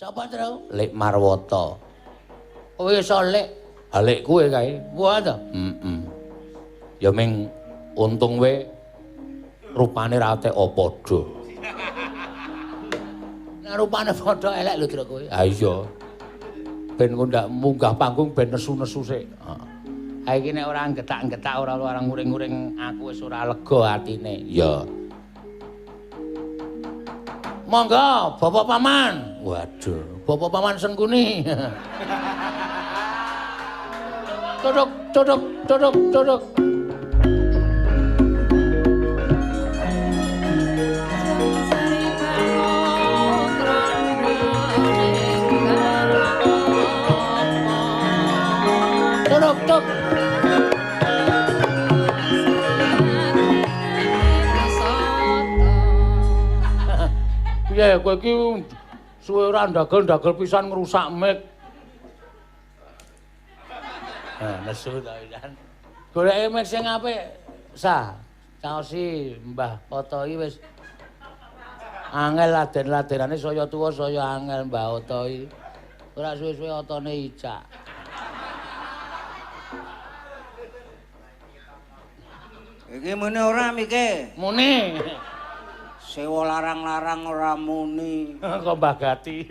Sapa, Tru? Lek Marwoto. Kowe iso lek? Ha lek kowe kae. Wah to. Heeh. Ya ming untung we rupane ra tek padha. Nek rupane padha elek lho, Tru kowe. Ha iya. Ben kok ndak munggah panggung ben nesu-nesu sik. Heeh. Ha iki nek ora getak-getak ora nguring-nguring aku wis ora lega atine. Ya. Monggo, Bapak Paman. Waduh, Bapak Paman Sengkuni. Duduk, duduk, duduk, duduk. Duduk, duduk. Piye kowe iki suwe ora ndagel-ndagel pisan ngrusak mic. Ha nesu ta pisan. Goleki mic sing apik. Sah. Caosi Mbah Oto iki wis angel laden-ladenane saya tuwa saya angel Mbah Oto iki. Ora suwe-suwe otone icak. Iki muni ora mike? Muni. Sewa larang-larang ora muni. Kok Mbah Gati.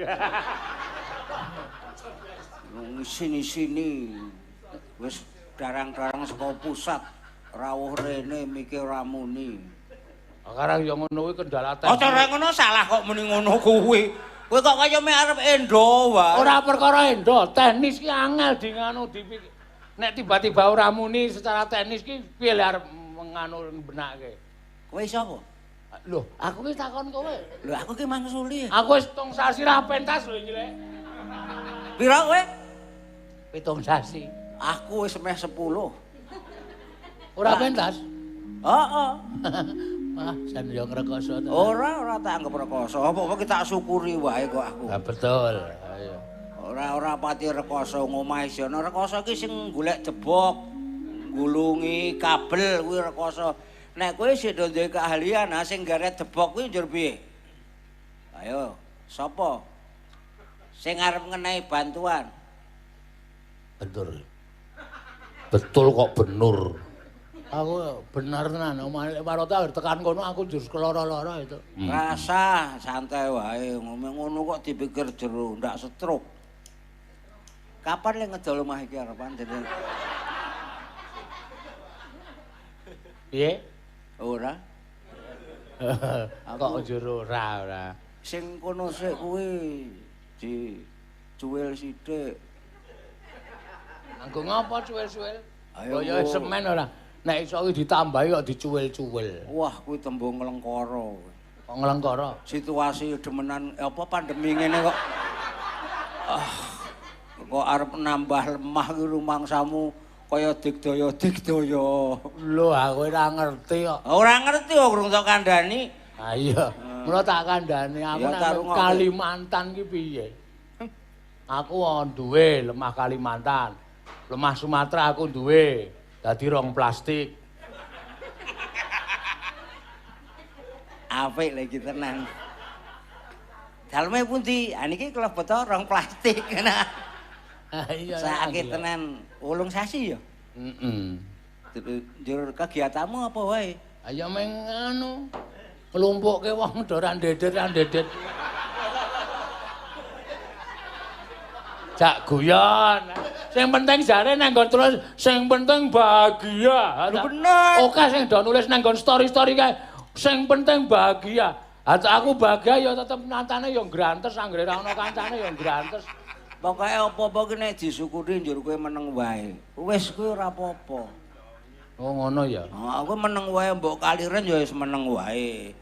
Sini-sini. Wis darang-darang saka pusat rawuh rene mike ora muni. Sekarang ya ngono kuwi kendala teknis. Aja ora ngono salah kok muni ngono kuwi. Kowe kok kaya mek arep endo wae. Ora perkara endo, teknis ki angel di nganu dipikir. Nek tiba-tiba ora muni secara teknis ki piye le arep nganu benake. Kowe sapa? Lho, aku ki takon kowe. Lho, aku ki mangsuli. Aku wis 7 sasi ra pentas lho iki, Lek. Pira kowe? 7 sasi. Aku wis meh 10. Ora pentas? Heeh. Wah, jan yo ngrekoso to. Ora, ora tak anggap rekoso. Apa-apa ki tak syukuri wae kok aku. Ha betul. Ayo. Ora pati rekoso ngomahe jono. Rekoso ki sing golek jebok, gulungi kabel kuwi rekoso. Nek kowe sik do duwe keahlian, ha sing garet debok kuwi njur piye? Ayo, sapa? Sing arep ngenehi bantuan. Betul. Betul kok benur. Aku bener tenan, omahe Lek Marwoto tekan kono aku njur keloro-loro itu. Rasa santai wae, ngomong ngono kok dipikir jero, ndak stroke. Kapan le ngedol omah iki arepan dene? Piye? Ora. Kok njur ora ora. Sing kono sik kuwi dicuwil sithik. Anggo ngapa cuwil-cuwil? Ayo kaya semen ora. Nek iso kuwi ditambahi kok dicuwil-cuwil. Wah, kuwi tembung nglengkara. Kok nglengkara? Situasi demenan apa pandemi ngene kok. Ah, kok arep nambah lemah kuwi rumangsamu kaya digdaya-digdaya. Lho, aku ora ngerti kok. Ora ngerti kok urung tok kandhani. Ha iya. Mula tak kandhani aku nang Kalimantan ki piye? Aku duwe lemah Kalimantan. Lemah Sumatera aku duwe. Dadi rong plastik. Apik lagi tenang. Daleme pundi? Ha niki kula beto rong plastik. Nah. Iya. Sakit tenan 8 sasi ya? Heeh. Njur kegiatanmu apa wae? Ayo meng anu nglumpukke wong do ra ndedet-ndedet. Jak guyon. Sing penting jare nang nggon terus sing penting bahagia. Lho bener. Oke sing do nulis nang nggon story-story kae sing penting bahagia. Ha aku bahagia ya tetep nantane ya grantes anggere ra ono kancane ya grantes. Pokoke apa-apa ki nek disyukuri njur kowe meneng wae. Wis kuwi ora apa-apa. Oh ngono ya. Aku meneng wae mbok kaliren ya wis meneng wae.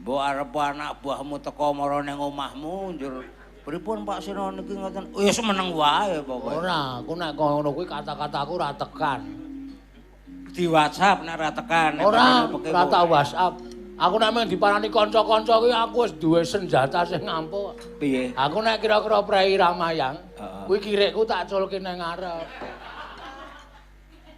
Mbok arep anak buahmu teko mara ning omahmu njur pripun Pak Seno niki ngoten. Wis meneng wae pokoke. Ora, aku nek ngono kuwi kata-kataku ora tekan. Di WhatsApp nek ora tekan. Ora, ora tak WhatsApp. Aku nek mung diparani kanca-kanca kuwi aku wis duwe senjata sing ampuh. Piye? Aku nek kira-kira prei ramayang, kuwi kirikku tak culke nang ngarep.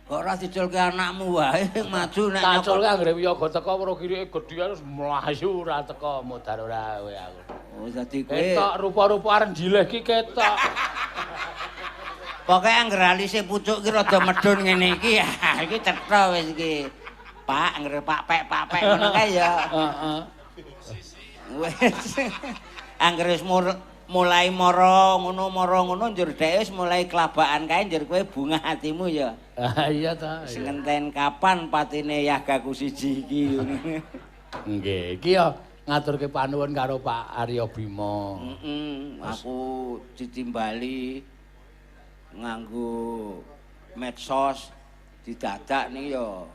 Kok ora diculke anakmu wae maju nek tak culke anggere wiyaga teko weruh kirike gedhe terus mlayu ora teko modar ora kowe aku. Oh, dadi kowe Ketok rupa-rupa arep njileh ki ketok. Pokoke angger alise pucuk ki rada medhun ngene iki, iki cetha wis iki. Pak, angger pak pek pak pek ngono kae ya. Heeh. Wis. Angger wis mulai mara ngono njur dhek wis mulai kelabakan kae njur kowe bunga hatimu ya. Ah iya ta. Wis ngenten kapan patine yagaku siji iki. Nggih, iki ya ngaturke panuwun karo Pak Arya Bima. Heeh, aku ditimbali nganggo medsos didadak nih ya.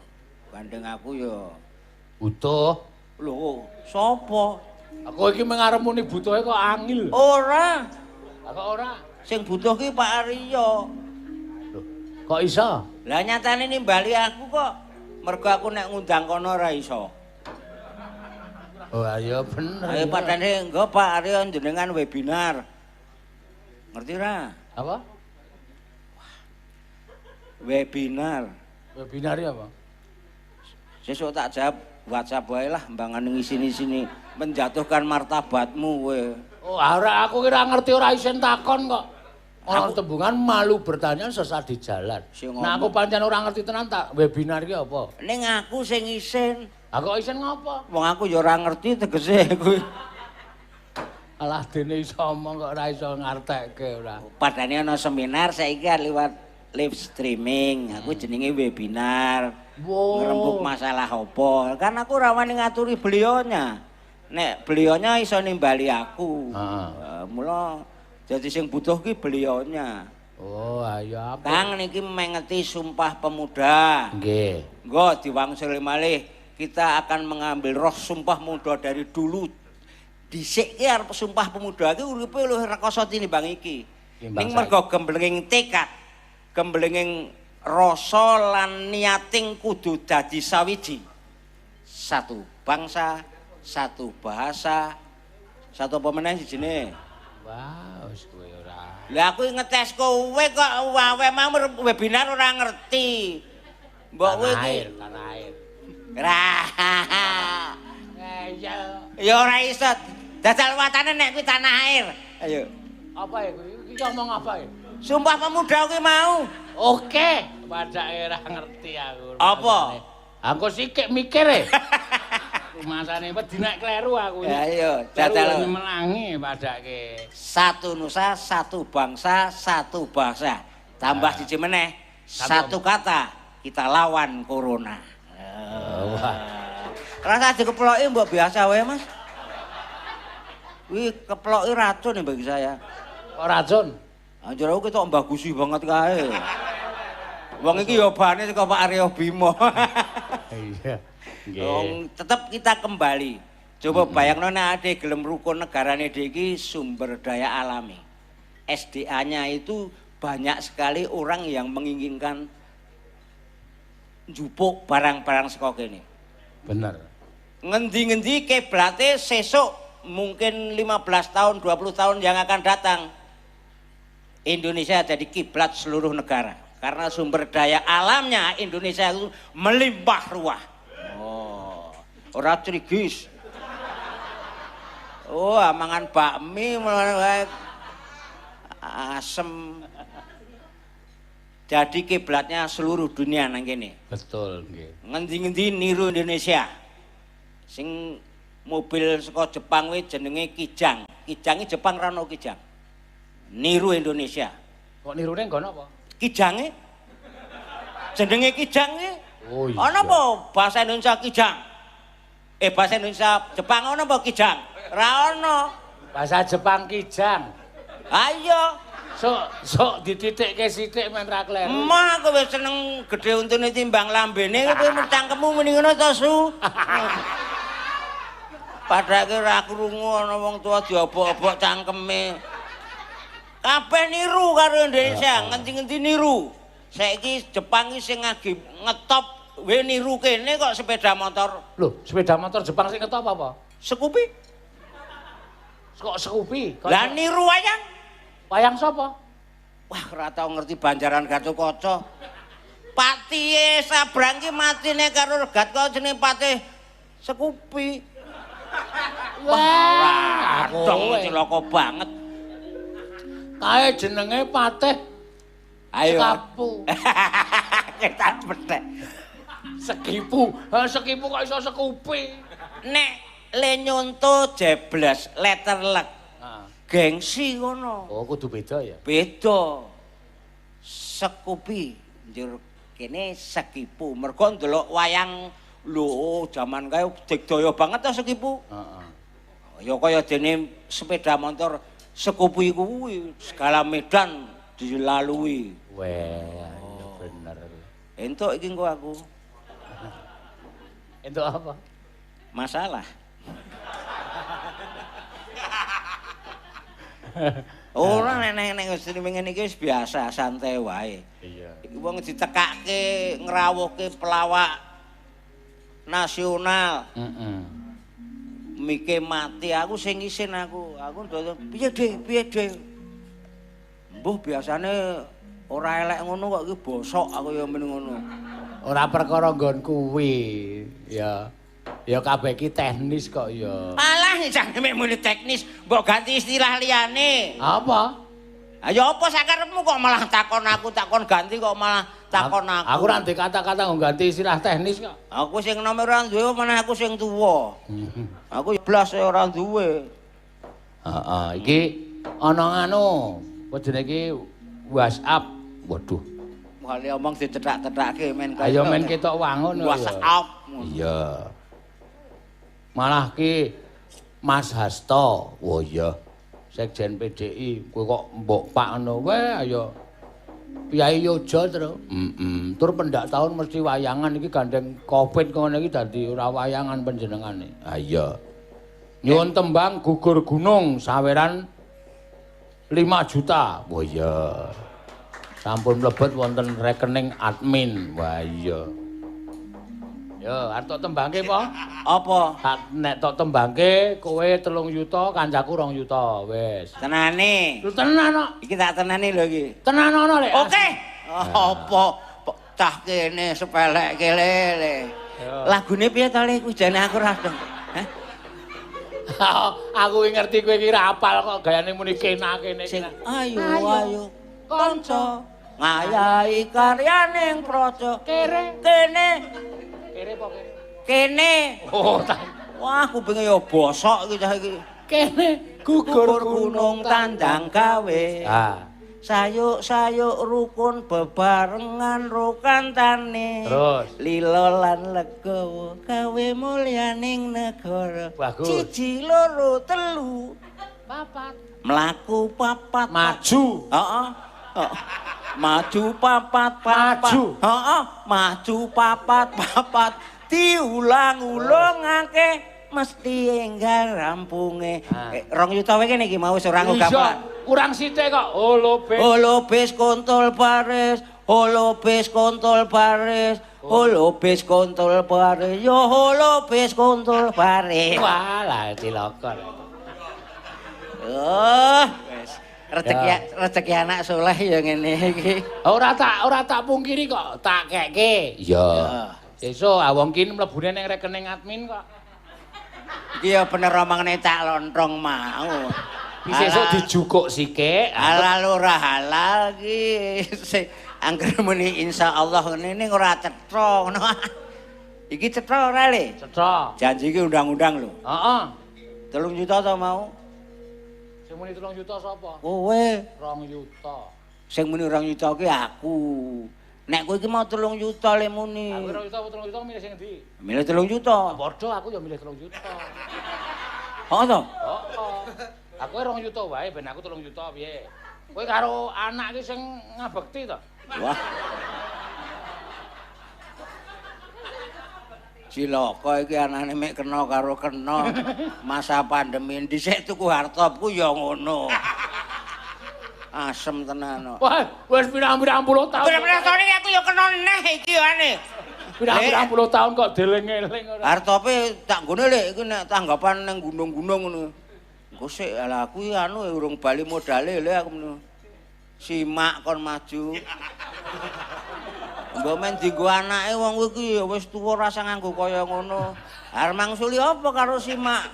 Gandeng aku ya. Butuh. Lho, sapa? Aku iki mung arep muni butuhe kok angil. Ora. Lah kok ora? Sing butuh ki Pak Arya. Lho, kok iso? Lah nyatane nimbali aku kok. Mergo aku nek ngundang kono ora iso. Oh iya bener. Ayo padane engko Pak Arya jenengan webinar. Ngerti ora? Apa? Webinar. Webinar ya apa? Sesuk tak jawab WhatsApp wae lah mbangane ngisini-sini menjatuhkan martabatmu kowe. Oh, ora aku kira ngerti ora isin takon kok. Ana tembungan malu bertanya sesat di jalan. Nah aku pancen ora ngerti tenan tak webinar ki apa? Ning aku sing isin. Aku kok isin ngopo? Wong aku ya ora ngerti tegese kuwi. Alah dene iso omong kok ora iso ngartekke ora. Padane ana seminar saiki liwat live streaming. Aku jenenge webinar. Wow. Ngrembug masalah apa? Kan aku ora wani ngaturi beliaunya. Nek beliaunya iso nimbali aku. Heeh. Mula jadi sing butuh ki beliaunya. Oh, ayo apa? Kang niki mengeti Sumpah Pemuda. Nggih. Nggo diwangsul malih, kita akan mengambil roh Sumpah Muda dari dulu. Dhisik ki arep Sumpah Pemuda ki uripe luwih rekoso tinimbang iki. Ning mergo gemblenging tekad, gemblenging rasa lan niating kudu dadi sawiji. Satu bangsa, satu bahasa, satu apa meneh sijine. Wah, wis kowe ora. Lah aku ngetes kowe kok wae mau webinar ora ngerti. Mbok kowe iki tanah air. Ra. Ngeyel. Ya ora iso. Jajal watane nek kuwi tanah air. Ayo. Apa ya kuwi? Iki ngomong apa ya? Sumpah Pemuda kuwi mau. Oke, padake ora ngerti aku. Apa? Aku sikik mikir e. Rumasane wedi nek kleru aku. Ayo, jajal. Melangi padake. Satu nusa, satu bangsa, satu bahasa. Tambah siji meneh, satu kata, kita lawan corona. Wah. Rasa dikeploki mbok biasa wae, Mas. Kuwi keploki racun ya bagi saya. Kok racun? Anjir aku ketok mbagusi banget kae. Wong iki ya bane saka Pak Arya Bima. Iya. Nggih. Wong tetep kita kembali. Coba bayangno nek ade gelem rukun negarane dhewe iki sumber daya alami. SDA-nya itu banyak sekali orang yang menginginkan njupuk barang-barang saka kene. Bener. Ngendi-ngendi kiblate sesuk mungkin 15 tahun, 20 tahun yang akan datang. Indonesia jadi kiblat seluruh negara karena sumber daya alamnya Indonesia itu melimpah ruah. Oh, ora trigis. Oh, mangan bakmi asem. Jadi kiblatnya seluruh dunia nang kene. Betul nggih. Ngendi-ngendi niru Indonesia. Sing mobil saka Jepang kuwi jenenge Kijang. Kijang iki Jepang ra ono Kijang. Niru Indonesia. Kok nirune nggon apa? Kijange. Jenenge Kijange. Oh iya. Ana apa bahasa Indonesia Kijang? Bahasa Indonesia Jepang ana apa Kijang? Ra ono. Bahasa Jepang Kijang. Ayo. Sok dititikke sithik men ra kleru. Emah kowe seneng gedhe untune timbang lambene kowe cangkemmu muni ngono to, Su? Padake ora krungu ana wong tuwa diobok-obok cangkeme. Kabeh niru karo Indonesia, ngendi-ngendi niru. Saiki Jepang iki sing ngagi ngetop we niru kene kok sepeda motor. Lho, sepeda motor Jepang sing ngetop apa? Scoopy. Kok Scoopy? Lah niru wayang. Wayang sapa? Wah, ora tau ngerti Banjaran Gatotkaca. Patihe Sabrang ki matine karo Gatotkaca jenenge Patih Scoopy. Wah, dong cilaka banget. Kae jenenge Patih. Ayo. Sekapu. Kita petek. Sekipu. Ha sekipu kok iso sekupi. Nek le nyonto jebles letterlek. Heeh. Gengsi ngono. Oh, kudu beda ya. Beda. Sekupi njur kene sekipu. Mergo ndelok wayang lho jaman kae digdaya banget to sekipu. Heeh. Ya kaya dene sepeda motor sekupi kuwi segala medan dilalui. Weh, ya bener. Entuk iki engko aku. Entuk apa? Masalah. Ora nek nek streaming ngene iki wis biasa santai wae. Iya. Iki wong ditekake ngrawuhke pelawak nasional. Heeh. Mike mati aku sing isin aku. Aku ndelok piye De, piye De. Mbuh biasane ora elek ngono kok iki bosok aku ya men ngono. Ora perkara nggon kuwi ya. Ya kabeh iki teknis kok ya. Alah jane mek muni teknis, mbok ganti istilah liyane. Apa? Ayo apa sakarepmu kok malah takon aku, takon ganti kok malah takon aku. Aku ora ndek kata-kata nggo ganti istilah teknis kok. Aku sing nom ora duwe meneh aku sing tuwa. Aku blas ora duwe. Heeh, iki ana nganu, apa jenenge iki WhatsApp. Waduh. Wale omong dicethak-cethake men kaya. Ayo men ketok wangun. WhatsApp. Iya. Malah ki Mas Hasto. Wah iya. Sekjen PDI, kowe kok mbok pak ngono wae ayo. Piyai Yojo tru. Heeh. Tur pendak tahun mesti wayangan iki gandeng Covid ngono iki dadi ora wayangan panjenengane. Ha iya. Nyuwun tembang gugur gunung saweran 5 juta. Wah iya. Sampun mlebet wonten rekening admin. Wah iya. Yo, arep tok tembangke apa? Apa? Nek tok tembangke kowe 3 yuta, kancaku 2 yuta, wis. Tenane. Lho tenan kok. Iki tak tenane lho iki. Tenan ana lek. Oke. Apa cah kene sepelekke lele. Lagune piye to le kuwi jane aku ora dong. Hah? Aku ngerti kowe iki ra apal kok gayane muni kena kene. Ayo ayo kanca ngayahi karyaning praja. Kere kene. Kere apa kene? Kene. Oh, ta. Wah, kupinge ya bosok iki cah iki. Kene gugur gunung tandang gawe. Ah. Sayuk-sayuk rukun bebarengan rukantane. Terus lila lan legawa gawe mulyaning negara. Bagus. 1 2 3 4 mlaku papat maju. Heeh. Maju papat papat. Maju. Heeh, maju papat papat diulang-ulangake mesti enggal rampunge. 2 yuta wae kene iki mau wis ora nggo gamelan. Kurang sithik kok. Holobis. Holobis kontol baris, holobis kontol baris, holobis kontol baris, yo holobis kontol baris. Wah, lah cilaka. Oh, wis. Rezeki anak soleh ya ngene iki. Ora tak pungkiri kok, tak kekke. Iya. Sesuk wong ki mlebune ning rekening admin kok. Iki ya bener omongane Cak Lontrong mau. Iki sesuk dijukuk sikik. Halal ora halal iki. Angger muni insyaallah ngene ning ora cetha ngono. Iki cetha ora le? Cetha. Janji iki undang-undang lho. Heeh. 3 juta ta mau? Sing muni 3 juta sapa? Kowe. 2 juta. Sing muni 2 juta ki aku. Nek kowe iki mau 3 juta le muni. Aku 2 juta apa 3 juta milih sing endi? Milih 3 juta. Padha aku ya milih 3 juta. Heeh to? Heeh. Aku 2 juta wae ben aku 3 juta piye. Kowe karo anak iki sing ngabekti to? Wah. Cilaka iki anane mek kena karo kena. Masa pandemi dhisik tuku hartopku ya ngono. Asem tenan kok. Wah, wis pirang-pirang puluh tahun. Pirang-pirang tahun iki aku ya kena neh iki ane. Pirang-pirang puluh tahun kok deleng-eling ora. Hartope tak nggone lek iki nek tanggapan ning gunung-gunung ngono. Engko sik lah aku anu urung bali modale lho aku ngono. Simak kon maju. Mbok men dienggo anake wong kuwi iki ya wis tuwa rasa nganggo kaya ngono. Arep mangsuli apa karo simak?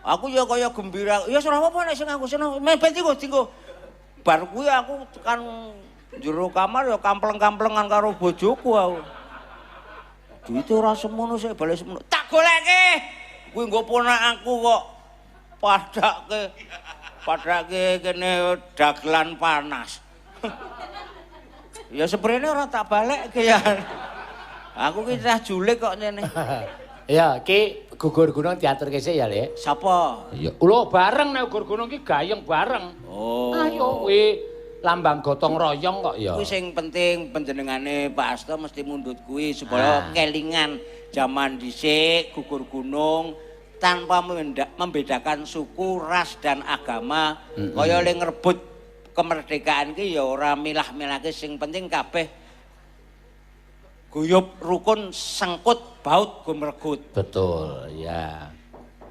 Aku ya kaya gembira. Ya ora apa-apa nek sing nganggo seneng. Men ben dienggo. Bar kuwi aku tekan jero kamar ya kampleng-kamplengan karo bojoku aku. Duite ora semono sik bali semono. Tak goleke. Kuwi nggo ponakanku kok padake. Padake kene dagelan panas. Ya seprene ora tak balekke ya. Aku ki cah julik kok ngene. Ya, iki gugur gunung diaturke sik ya, Lek. Sapa? Iya. Lho, bareng nek gugur gunung ki gayeng bareng. Oh. Ayo kuwi lambang gotong royong kok ya. Kuwi sing penting panjenengane Pak Hasto mesti mundhut kuwi supaya kelingan jaman dhisik gugur gunung tanpa membedakan suku, ras dan agama. Kaya le ngrebut kemerdekaan ki ya ora milah-milahke, sing penting kabeh guyub rukun sengkut baut gumregut. Betul, ya.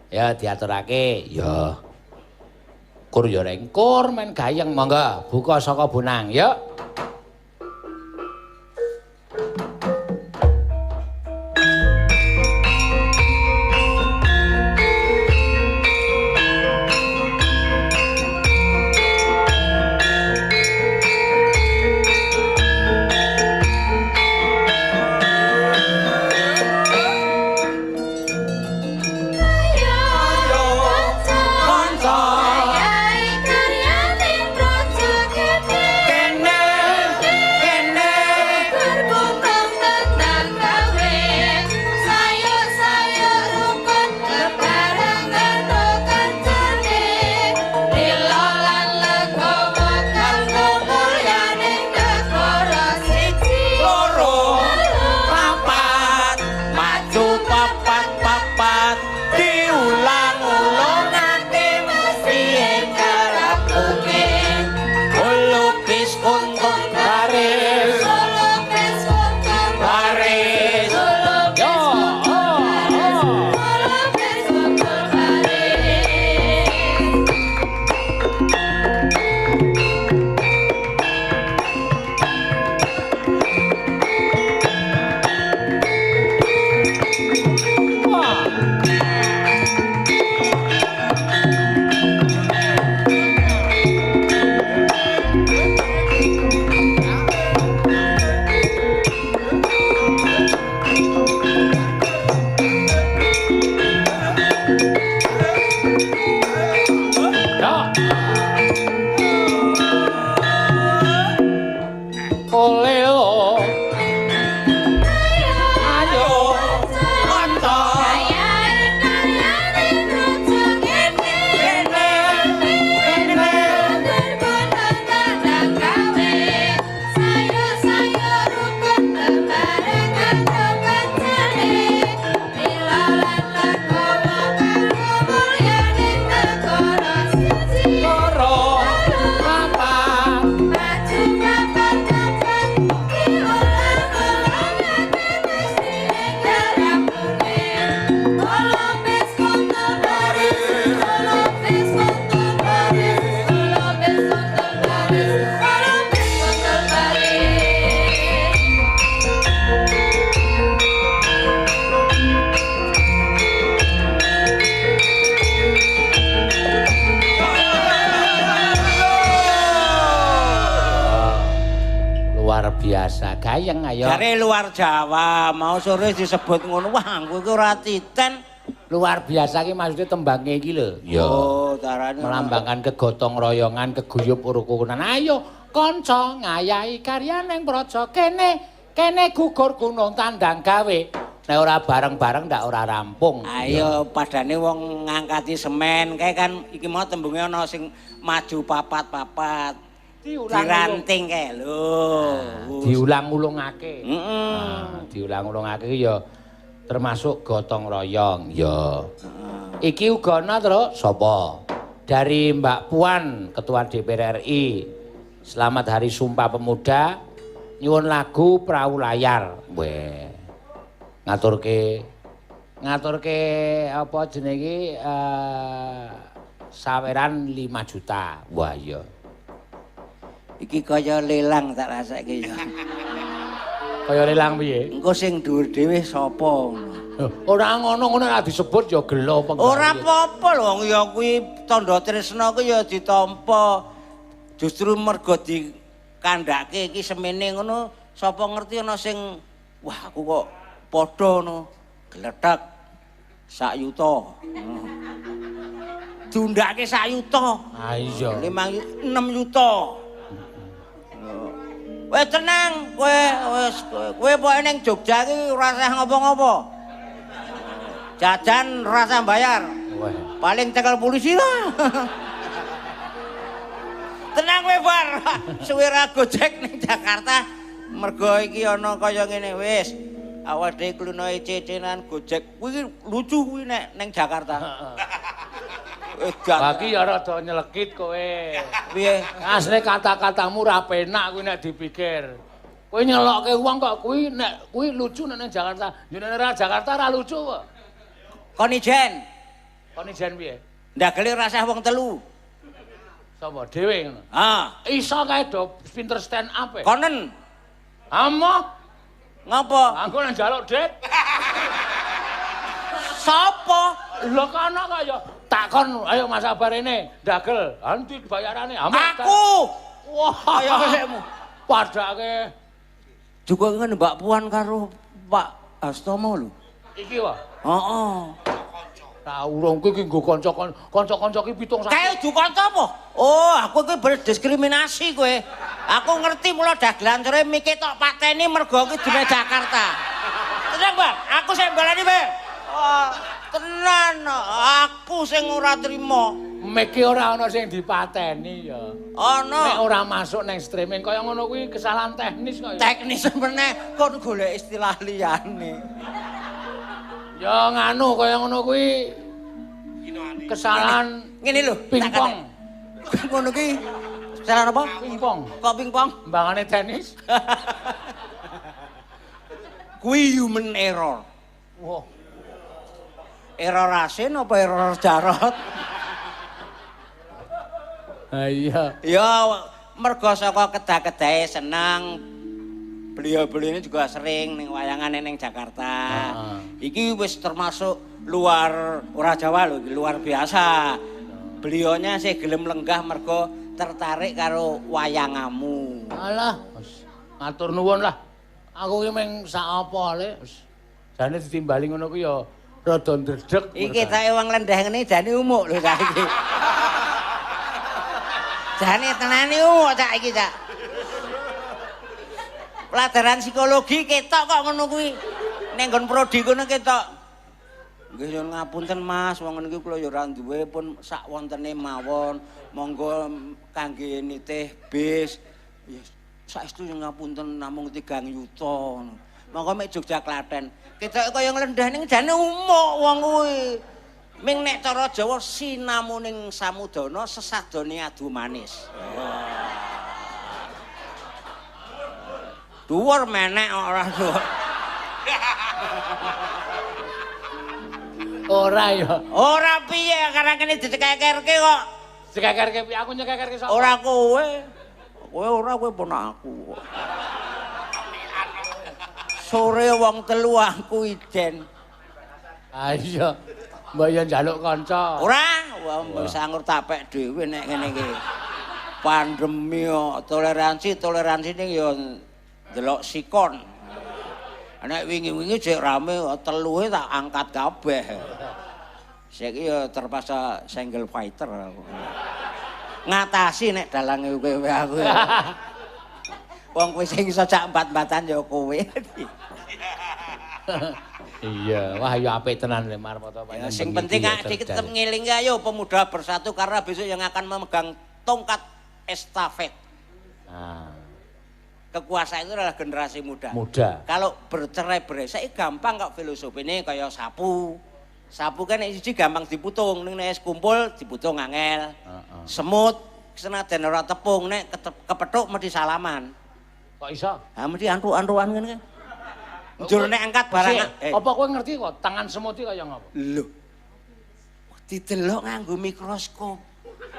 Ya diaturake ya. Kur ya rengkur men gayeng monggo buka saka bonang yuk. Biasa gayeng ayo. Jare luar Jawa, mau sore disebut ngono, wah aku iki ora titen. Luar biasa iki maksudnya tembange iki lho. Ya. Oh, carane melambangkan kegotong royongan, keguyub rukunan. Ayo kanca ngayahi karyane ning praja kene, kene gugur gunung tandang gawe. Nek ora bareng-bareng ndak ora rampung. Ayo padane wong ngangkati semen kae kan iki mau tembunge ana sing maju papat-papat. Diranting kae lho. Diulang-ulungake. Heeh. Diulang-ulungake ya termasuk gotong royong ya. Iki uga ana terus sapa? Dari Mbak Puan, Ketua DPR RI. Selamat Hari Sumpah Pemuda. Nyuwun lagu Perahu Layar. Weh. Ngaturke apa jenenge iki saweran 5 juta. Wah iya. Iki kaya lelang tak rasake ya. Kaya relang piye? Engko sing dhuwur dhewe sapa ngono. Ora ngono, ngono ora disebut ya gelo penggawe. Ora apa-apa lho wong ya kuwi tandha tresna kuwi ya ditampa. Justru mergo dikandhake iki semene ngono, sapa ngerti ana sing wah aku kok padha ngono. Glethek sak yuta. Diundhake sak yuta. Ah iya. 5 6 yuta. Kowe tenang, kowe wis kowe pokoke ning Jogja iki ora usah ngopo-ngopo. Jajan ora usah bayar. Wah. Paling cekel polisi lah. Tenang kowe bar. Suwe ra Gojek ning Jakarta mergo iki ana kaya ngene wis. Awake dhewe klunoe cecenan Gojek kuwi lucu kuwi nek ning Jakarta. Wah iki ya rada nyelekit kowe. Piye? Asline kata-katamu ra penak kuwi nek dipikir. Kowe nyelokke wong kok kuwi nek kuwi lucu nek ning Jakarta. Yo nek ora Jakarta ra lucu kok. Kon ijen. Kon ijen piye? Ndagele ora sah wong telu. Sapa dhewe ngono? Ah, iso kae do pinter stand up e. Konen. Amoh. Ngopo? Aku nang njaluk dit. Sapa? Lho kono kok ya takon ayo Mas Sabar rene ndagel. Endi bayarane? Aku. Wah, kaya kosekmu. Padake. Juga ngene Mbak Puan karo Pak Hastomo lho. Iki wae. Heeh. Ta urung kuwi iki nggo kanca-kanca ki pitung sak. Kae udu kanca apa? Oh, aku iki berdiskriminasi kowe. Aku ngerti mula dagelan sore mike tok pateni mergo iki dina Jakarta. Tenang, Bang. Aku sing balani, Bang. Wah, tenan aku sing ora trima. Mike ora ana sing dipateni ya. Ana. Nek ora masuk nang streaming kaya ngono kuwi kesalahan teknis kaya. Teknis meneh kon golek istilah liyane. Ya nganu kaya ngono kuwi kesalahan ngene lho, pingpong. Ngono kuwi kesalahan apa? Pingpong. Kok pingpong? Mbangane tenis. Kuwi human error. Wah. Error asin apa error jarot? Ha iya. Ya mergo saka kedah-kedahe seneng. Beliau-beliau ini juga sering ning wayangane ning Jakarta. Iki wis termasuk luar ora Jawa lho, luar biasa. Beliaunya sih gelem lenggah mergo tertarik karo wayangamu. Alah, matur nuwun lah. Aku ki mung sak apa le. Jane ditimbali ngono kuwi ya rada ndredeg. Iki tak wong lendeh ngene jane umuk lho cah iki. Jane tenane umuk cah iki cah. Pelajaran psikologi ketok kok ngono kuwi. Ning nggon prodi kono ketok. Nggih nyuwun ngapunten Mas, wong ngene iki kula ya ora duwe pun sak wontene mawon. Monggo kangge nitih bis. Ya saestu nyuwun ngapunten namung 3 yuta ngono. Monggo mek Jogja Klaten. Ketoke kaya nglendeh ning jane umuk wong kuwi. Ming nek cara Jawa sinamuning samudana sesadane adu manis. Dhuwur menek ora dhuwur. Ora ya. Ora piye karena kene dicekekerke kok. Dicekekerke piye? Aku nyekekerke sapa? Ora kowe. Kowe ora kowe ponak aku. Sore wong telu aku ijen. Ah iya. Mbok yo njaluk kanca. Ora, wong wis angur tapek dhewe nek ngene iki. Pandemi toleransi toleransi ning yo delok sikon. Nek wingi-wingi jek rame teluhe tak angkat kabeh. Saiki ya terpaksa single fighter aku. Ngatasi nek dalange kowe aku. Wong kowe sing iso cak empat-empatan ya kowe. Iya, wah ya apik tenan le Marpoto. Ya sing penting dik tetep ngelingi ayo pemuda bersatu karena besok yang akan memegang tongkat estafet. Nah. Kekuasaan itu adalah generasi muda. Muda. Kalau bercerai-berai, saya gampang kok filosofi ini kayak sapu. Sapu kan siji gampang diputung, ning nek kumpul diputung angel. Semut senajan ora tepung nek kepethuk mesti salaman. Kok iso? Ha mesti antuk-antukan ngene. Njur nek angkat barang. Apa kowe ngerti kok tangan semut iki kaya ngapa? Lho. Didelok nganggo mikroskop.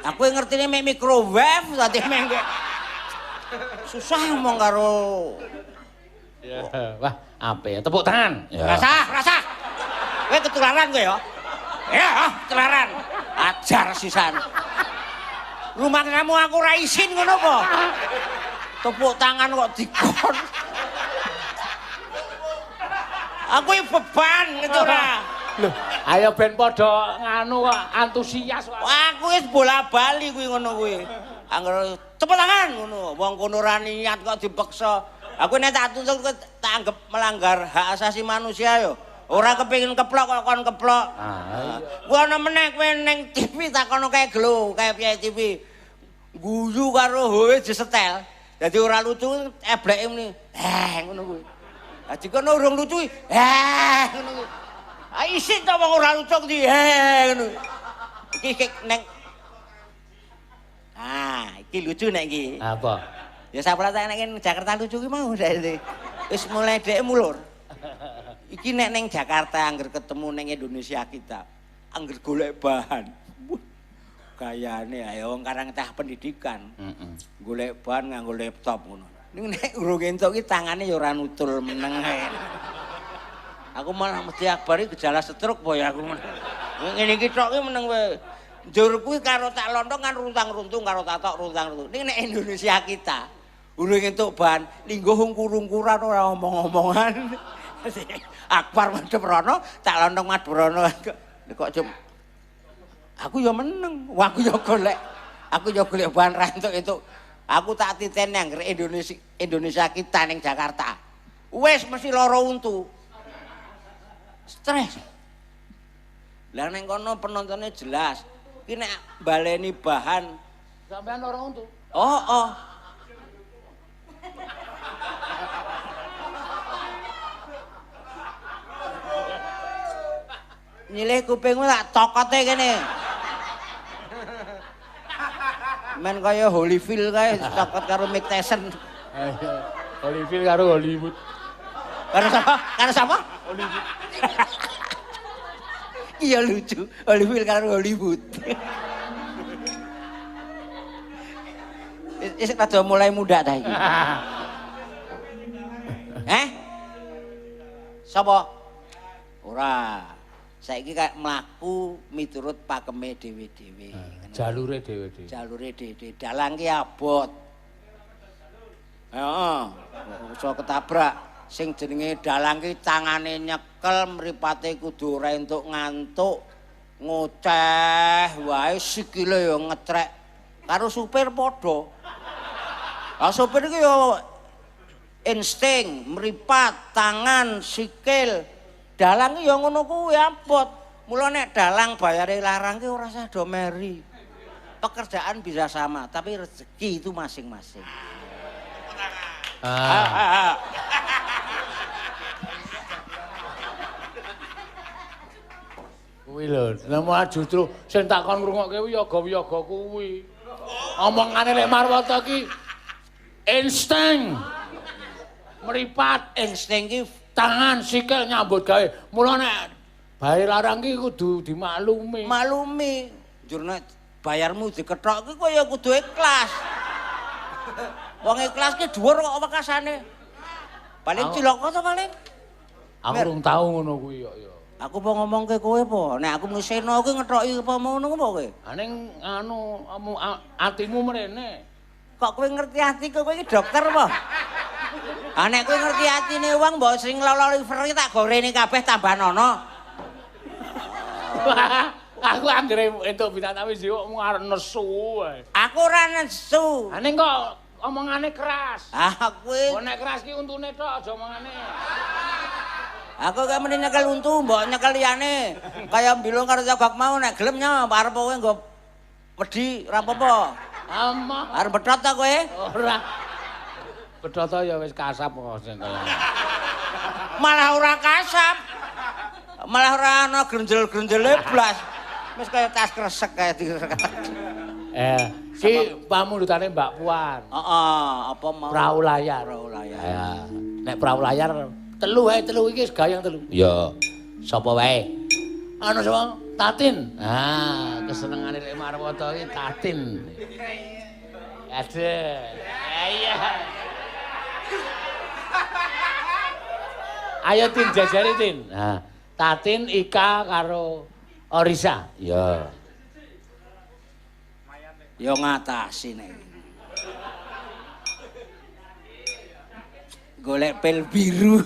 Aku ngertine mek microwave dadi mengke. Susah ngomong karo. Ya, wah, apik. Tepuk tangan. Ya. Rasah, rasah. Kowe ketularan kowe ya. Ya, ketularan. Ajar sisan. Rumah kamu aku ora isin ngono apa? Tepuk tangan kok dikon. Aku iki beban gitu ora. Lho, ayo ben padha nganu kok antusias kok. Aku wis bola-bali kuwi ngono kuwi. Angger tepuk tangan ngono. Wong kono ora niat kok dipaksa. Aku nek tak tuntut tak anggap melanggar hak asasi manusia yo. Ora kepengin keplok kok kon keplok. Ah, Kuwi ana meneh kowe ning TV takono kae gelo, kae piye TV. Guyu karo howe disetel. Dadi ora lucu ebleke muni. Eh ngono kuwi. Dadi kono urung lucu, eh ngono kuwi. Ah isin to wong ora lucu kuwi, eh ngono. Iki neng Ah, iki lucu nek iki. Apa? Ya sapla tak nek Jakarta lucu ki mau wis mulai dhek mulur. Iki nek ning Jakarta angger ketemu ning Indonesia kita, angger golek bahan. Gayane ayo wong karang tah pendidikan. Heeh. Golek bahan nganggo laptop ngono. Ning nek urung entuk ki tangane ya ora nutul meneng ae. Aku malah mesti Akbar iki gejala stroke apa ya aku. Ngene iki tok ki meneng wae. Njur kuwi karo tak lontong kan runtang-runtung karo tatok runtang-runtung. Ning nek Indonesia kita urung entuk bahan, lingguh ungkur-ungkuran ora omong-omongan. Akbar madhep rono, tak lontong madhep rono. Kok cuma aku ya meneng, wah aku ya golek. Aku ya golek bahan ra entuk-entuk. Aku tak titeni angger Indonesia kita ning Jakarta. Wis mesti lara untu. Stres. Lah ning kono penontonnya jelas. Ki nek baleni bahan, Sampean ora untu. oh oh. Nyilih kupingmu tak tokote kene. Men kaya Holyfield kae cokot karo Mike Tyson. Holyfield karo Hollywood. Karo sapa? Karo sapa? Hollywood. Iya lucu, Holyfield karo Hollywood. Wis rada mulai muda ta iki. Eh? Sapa? Ora. Saiki kayak mlaku miturut pakeme dhewe-dhewe. Jalure dhewe-dhewe. Jalure dhewe. Dalang ki abot. Heeh, iso ketabrak. Sing jenenge dalang ki tangane nyekel, mripate kudu ora entuk ngantuk, ngoceh wae sikile ya ngetrek. Karo supir padha. Lah supir iki ya insting, mripat, tangan, sikil. Dalang ki ya ngono kuwi abot. Mula nek dalang bayare larang ki ora usah do meri. Pekerjaan bisa sama, tapi rezeki itu masing-masing. Ah. Kuwi lho, lha justru sing tak kon ngrungokke kuwi yoga-yoga kuwi. Omongane Lek Marwoto ki insting. Mripat Insting ki tangan sikil nyambut gawe. Mula nek bae larang ki kudu dimaklumi. Maklumi. Njur nek bayarmu dikethok ki kaya kudu ikhlas. Wong ikhlas ki dhuwur kok wekasane. Paling cilaka to paling. Aku urung tau ngono kuwi kok ya. Aku apa ngomongke kowe apa? Nek aku muni seno kuwi ngethoki apa ngono apa kowe? Ha ning anu atimu mrene. Kok kowe ngerti atiku kowe iki dokter apa? Ha nek kowe ngerti atine wong mbok sing lara liver iki tak gorene kabeh tambah nono. Aku anggere entuk bitatawi kok mung arep nesu wae. Aku ora nesu. Ha ning kok omongane keras. Ah kowe. Kok nek keras ki untune tok aja omongane. Aku gak meni nyekel untu, mbok nyekel liyane. Kaya mbilung karo cogok mau nek gelem nyo arep kowe nggo wedi ora apa-apa. Amah. Arep betot ta kowe? Ora. Betot ya wis kasap kok sing kaya. Malah ora kasap. Malah ora ana grenjel-grenjele blas. Wis kaya tas kresek kaya diretek. Ki pamundhutane Mbak Puan. Heeh, apa mau? Prau layar. Prau layar. Ya. Nek prau layar telu wae, telu iki wis gayeng telu. Ya. Sapa wae? Anu sapa? Tatin. Ah, kesenengane Lek Marwoto iki Tatin. Aduh. Iya. Ayo Tin jajari Tin. Nah, Tatin, Ika karo Orisa. Ya. Ya ngatasi nek. Golek pil biru.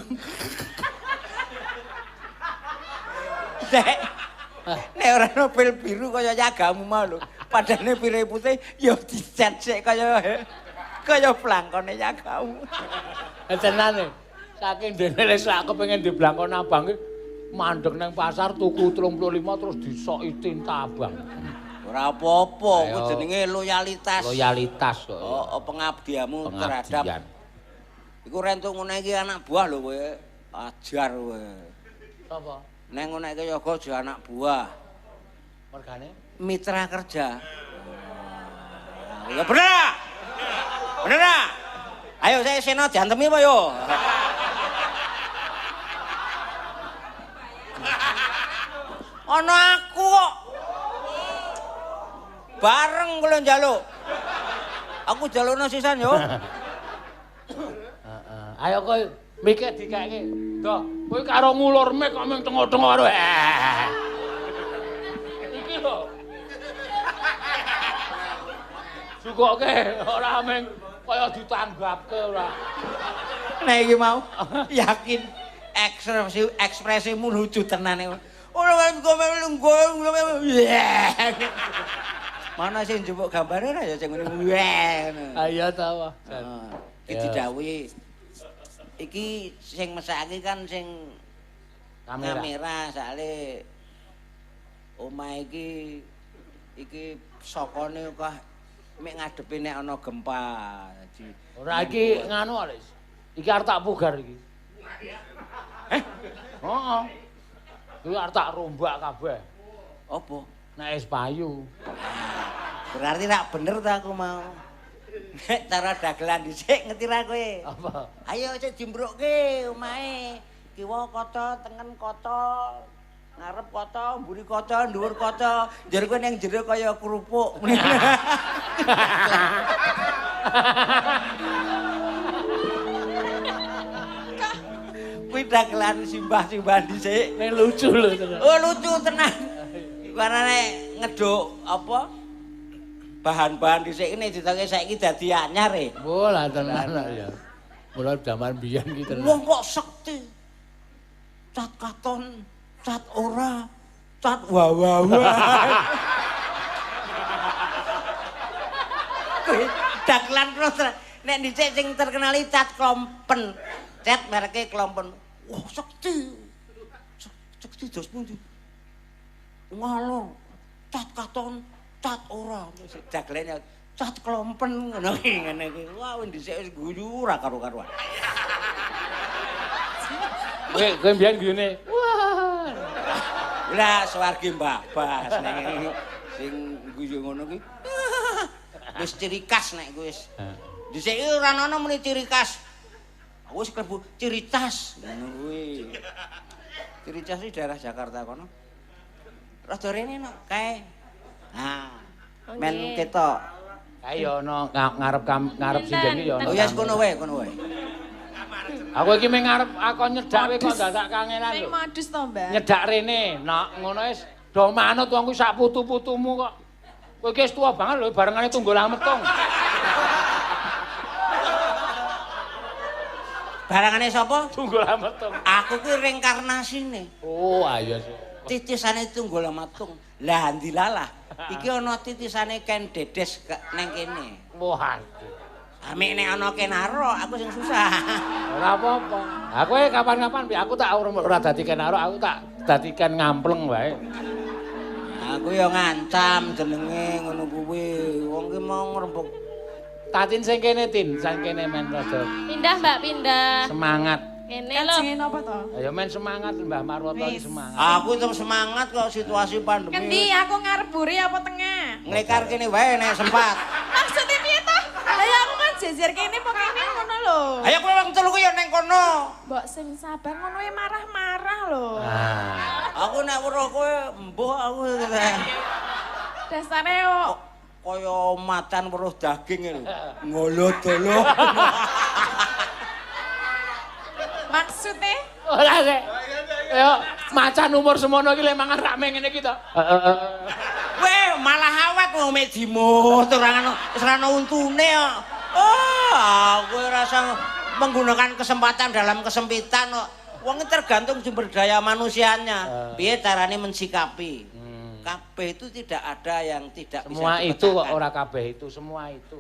Nek ora ono pil biru kaya yagamu mau lho. Padane pire putih ya dicet sik kaya kaya blangkone yagamu. Tenan e. Saking dene wis lak kepengin diblangkon abang iki mandeg nang pasar tuku 35 terus disoki tinta abang. Ora apa-apa, kuwi jenenge loyalitas. Loyalitas kok. Oh, pengabdianmu terhadap iku rentuk ngene iki anak buah lho kowe. Ajar kowe. Sapa? Neng ngono iki yoga aja anak buah. Mergane? Mitra kerja. Ya bener ah? Bener ah? Ayo saya seno diantemi apa yo? Ana aku kok. Bareng kula njaluk. Aku njalukno sisan yo. Heeh. Ayo kowe mikir dikeke. Doh, kowe karo ngulur mik kok ming tengok-tengok karo. Iki lho. Jukoke ora ming kaya ditanggapke ora. Nek iki mau yakin ekspresimu lucu tenan. Ora mana sing njupuk gambare ora ya sing ngene. Ayo ta wae. Iki didhawuhi. Iki sing mesake kan sing kamera soalé omah iki iki sokone kok mek ngadepi nek ana gempa. Ora iki nganu Alis. Iki arep tak pugar iki. Eh? Heeh. Iki arep tak rombak kabeh. Apa? Nek wis payu. Berarti rak bener ta aku mau. Nek cara dagelan dhisik ngerti ra kowe? Apa? Ayo cek dimbrukke omahe. Kiwa kaca, tengen kaca, ngarep kaca, mburi kaca, dhuwur kaca. Njur kowe ning jero kaya kerupuk. Kuwi dagelan simbah-simbah dhisik. Nek lucu lho tenan. Oh lucu tenan. Iku arane ngeduk apa? Bahan-bahan dhisik ini ditoke saiki dadi anyar e. Oh lah tenan ya. Mula jaman biyen iki tenan. Wong kok sekti. Cat katon, cat ora, cat wawawa. Kuwi dagelan terus nek dhisik sing terkenal iki cat klompen. Cat mereke klompen. Wah, sekti. Sekti dos pundi? Ngalor. Cat katon, cat ora. Dagelane cat klompen ngono iki ngene iki. Wah, dhisik wis guyu ora karo-karuan. Kowe kowe mbiyen guyune. Wah. Lah swargi Mbah Bas nek sing guyu ngono ki. Wis ciri khas nek kuwi wis. Dhisik iki ora ana muni ciri khas. Aku wis klebu ciri khas ngono kuwi. Ciri khas iki daerah Jakarta kono. Rada rene no kae. Nah, men ketok. Kae ya ana ngarep ngarep sinden iki ya ana. Oh ya kono wae, kono wae. Aku iki mung ngarep aku nyedak kowe kok dadak kangelan lho. Sing modus to, Mbak. Nyedak rene, nak ngono wis do manut wong kuwi sak putu-putumu kok. Kowe iki wis tuwa banget lho barengane tunggul ametung. Barengane sapa? Tunggul ametung. Aku kuwi reinkarnasine. Oh, ayo. Titisane tunggul ametung. Lah ndilalah. Iki ana titisane Ken Dedes neng kene. Wah. Amik nek ana Kenaro aku sing susah. Ora apa-apa. Aku kapan-kapan aku tak ora dadi Kenaro, aku tak dadi Ken ngampleng wae. Aku ya ngancam jenenge ngono kuwi. Wong ki mau ngrembug. Tatin sing kene Tin, sing kene men rada. Pindah Mbak, pindah. Semangat. Kene lho. Jenenge napa to? Ayo men semangat Mbah Marwoto iki semangat. Aku tetep semangat kok situasi pandemi. Kendi aku ngarep buri apa tengah? Nglekar kene wae nek sempat. Maksudnya piye to? Lah ya aku kan jejer kene apa kene ngono lho. Ayo kowe wong telu ku ya ning kono. Mbok sing sabar ngono e marah-marah lho. Ah. Aku nek weruh kowe embuh aku. Dasare kok kaya macan weruh daging lho. Ngolo-dolo. Maksudnya? Ora sik. Yo, macan umur semono iki lek mangan rame ngene iki to. Weh, malah awet wong mek dimut ora ngono, wis ora ono untune kok. Oh, aku rasa menggunakan kesempatan dalam kesempitan kok. Wong tergantung sumber daya manusianya. Piye carane mensikapi? Kabeh itu tidak ada yang tidak Semua bisa itu kok dipecahkan. Ora kabeh itu, semua itu.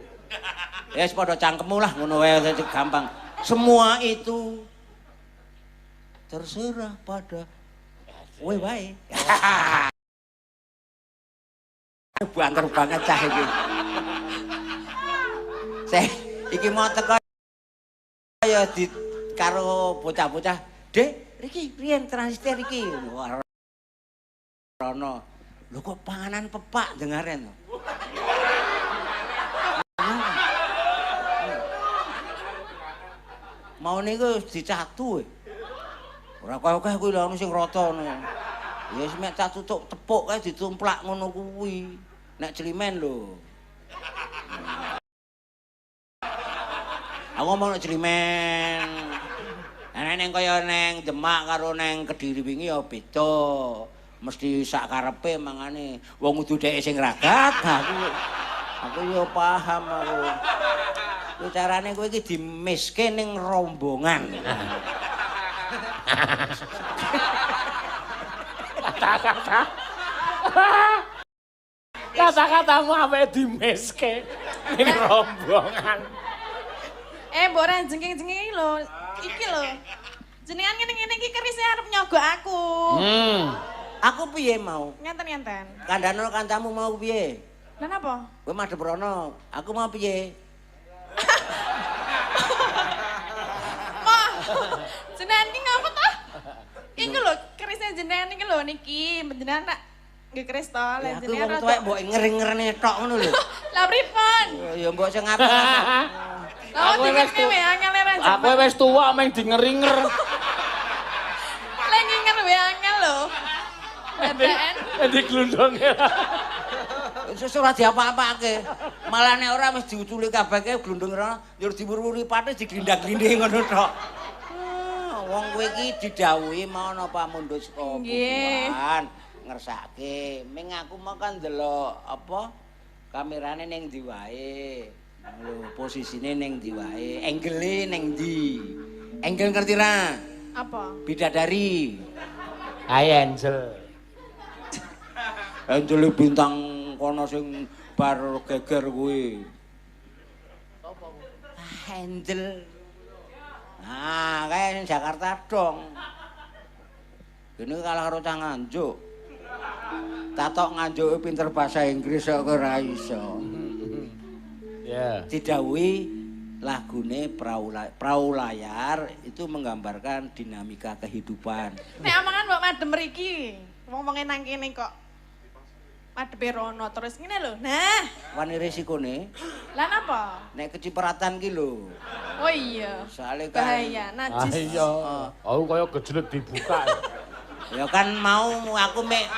Ya wis padha cangkemmu lah ngono wae dadi gampang. Semua itu terserah pada kowe wae. Banter banget cah iki. Seh, iki mau teko ya di karo bocah-bocah. "Dek, riki riyen transistor iki." Wah, rono. Lho kok panganan pepak dengaren to? Mau niku dicatu. Ora akeh kuwi lho ono sing rata ngono. Ya wis mek catu tok tepuk kae ditumplak ngono kuwi. Nek jlimen lho. Aku ngomong nek jlimen. Nek neng kaya neng Demak karo neng Kediri wingi ya beda. Mesti sak karepe mangane. Wong kudu dheke sing ragat, aku yo paham aku. Kuwi carane kowe iki dimiske ning rombongan. Kata-kata. Kata-katamu ape dimiske ning rombongan. Eh, mbok ora jengking-jengking iki lho. Iki lho. Jenengan ngene-ngene iki kerise arep nyogok aku. Aku piye mau? Ngenten-ngenten. Kandhane kancamu mau piye? Lah napa? Kowe madhep rono, aku mau piye? Wah. Jenengan iki ngapa toh? Iki lho kerise jenengan iki lho niki, jenengan tak nggih keris to, lah Ya, aku jenengan wong rada. tuwek mbok ngeri-ngerene tok ngono lho. Lah pripun? Ya mbok sing apik. Lah Aku wis dikene wae angel ra Aku wis tuwa meng dingeringer. Lah nginger wae angel lho. Dadakan. Endi glundonge. Wis ora diapa-apake. Malah nek ora wis diuculi kabehke glundung rono, njur diwur-wuri patis diglindak-glinding ngono tok. Wong kowe iki didhawuhi mau ana pamundhut saka Nggih. Ngersake. Ming aku mau kan ndelok apa kamerane ning ndi wae. Lho, posisine ning ndi wae, angle ning ndi. Angle ngerti ra? Apa? Bidadari. Hai Angel. Angel bintang kono sing bar geger kuwi. Ah, Angel. Nah, kae sing Jakarta dong. Gene kalah karo cah Nganjuk. Tatok Nganjuke pinter bahasa Inggris kok ora iso. Ya. Didhawuhi lagune Prau Layar itu menggambarkan dinamika kehidupan. Nek omongan mbok madem mriki, wong-wonge nang kene kok madepe rono terus ngene lho. Nah, Wani resikone lah napa? nek kecipratan ki lho. Oh iya. Soale kan Bahaya, Ah najis. iya. Aku kaya gejlek dibuka. Ya kan mau aku mek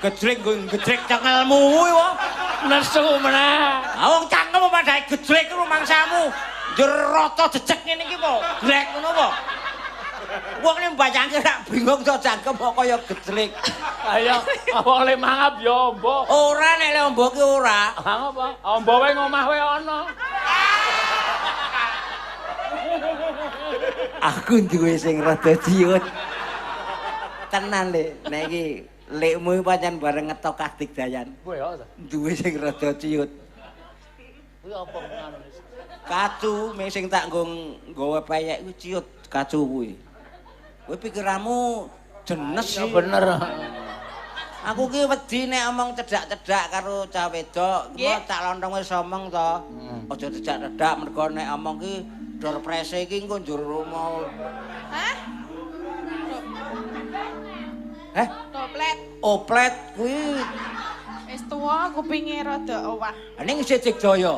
gejlek nggo gejlek cengelmu kuwi wong. Nesu meneh. Ah wong cangkem padhae gejlek ku rumangsamu. Njur rata jejeg ngene iki po. Glek ngono po. Wong nek bayangke rak bingung to cangkem kok kaya gejlek. Ayo, wong le mangap ya ombo. Ora nek le ombo ki ora. Ah apa? Ombo wae ngomah wae ana. Aku duwe sing rada ciut. Tenan le, nek iki lekmu iki pancen bareng ngetok kadigdayan. Kowe ya ta. Duwe sing rada ciut. Kuwi apa ngono? Kacu mek sing tak nggo nggawa peyek kuwi ciut kacu kuwi. Kowe pikiranmu jenes Ya sih. bener. Aku ki wedi nek omong cedhak-cedhak karo cah wedok, Nggih. mau cak lontong wis omong to. Aja cedhak-cedhak mergo nek omong ki dor prese iki engko njur mau. Hah? Eh, Doplet. oplet kuwi. Wis tuwa kupinge rada owah. Ning isih Digdaya.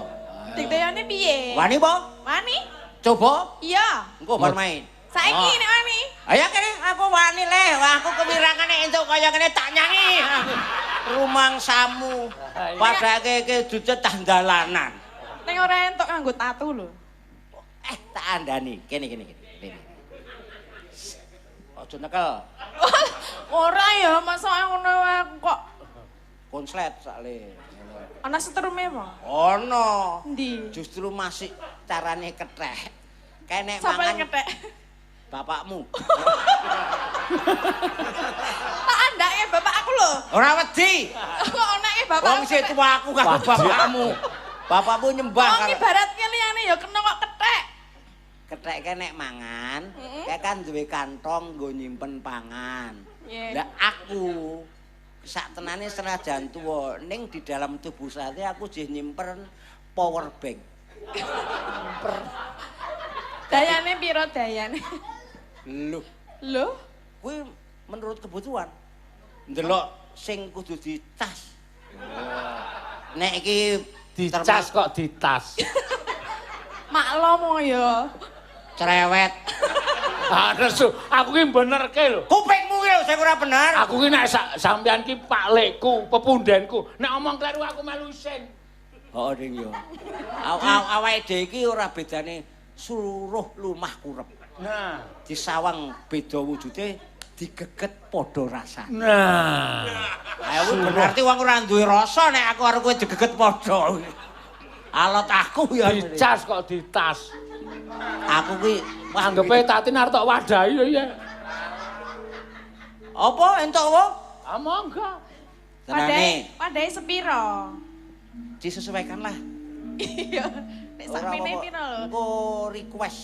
Digdayane piye? Wani po? Wani? Coba Iya. engko bar main. Saiki Oh. nek wani. Ayo kene aku wani le, wah aku kewirangane entuk kaya ngene tak nyanyi. Rumangsamu padake iki jujet cah dalanan. Ning ora entuk nganggo tatu lho. Eh, tak andani. Kene kene kene. Kene. Aja nekel. Ora ya, masa ngono wae aku kok Konslet sakle. Ana setrume apa? Ono. Endi? Justru masih carane kethek. Kayak nek Sapa mangan yang kethek? Bapakmu. Tak andake bapak aku lho. Ora wedi. Kok onake bapak. Wong sing tuwa aku karo bapakmu. Bapakmu nyembah Wong karo ibaratke liyane ya kena kok kethek. Kethek ke nek mangan, kayak kan duwe kantong nggo nyimpen pangan. Iya. Lah aku sak tenane senajan tuwa ning di dalam tubuh saya aku jih nyimpen power bank. Dayane piro dayane? Lho, Lho, kuwi menurut kebutuhan. Ndelok sing kudu dicas. Nek iki Dicas kok ditas. Maklum ya. Cerewet. Ah, nesu. Aku ki benerke lho. Kupingmu ki lho sing ora bener. Aku ki nek sampean ki paklekku, pepundenku. Nek omong kleru aku melu isin. Heeh, Ding yo. Awake dhewe iki ora bedane suruh lumah kurep. Nah. Disawang beda wujude, digeget padha rasane. Nah. Ayo kuwi berarti wong ora duwe rasa nek aku karo kowe digeget padha. Alot aku ya. Dicas kok ditas. Aku kuwi wah anggepe Tatin arep tok wadahi ya iya. Apa entuk apa? Ah monggo. Tenane. Wadahe sepiro? Disesuaikan lah. Iya. Nek sakmene piro lho? Engko request.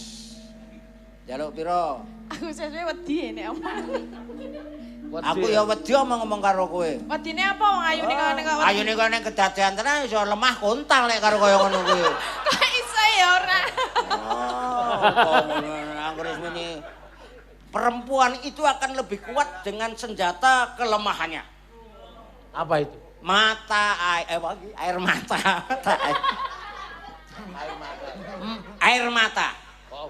Njaluk piro? Aku sesuai wedi nek omong. Aku ya wedi omong-omong karo kowe. Wedine apa wong ayune kaya nek kok wedi? Ayune kaya nek kedadean tenan iso lemah kontal nek karo kaya ngono kuwi. Kok iso ya ora? Oh, kok ngono anggere muni perempuan itu akan lebih kuat dengan senjata kelemahannya. Apa itu? Mata air, air mata. Air mata.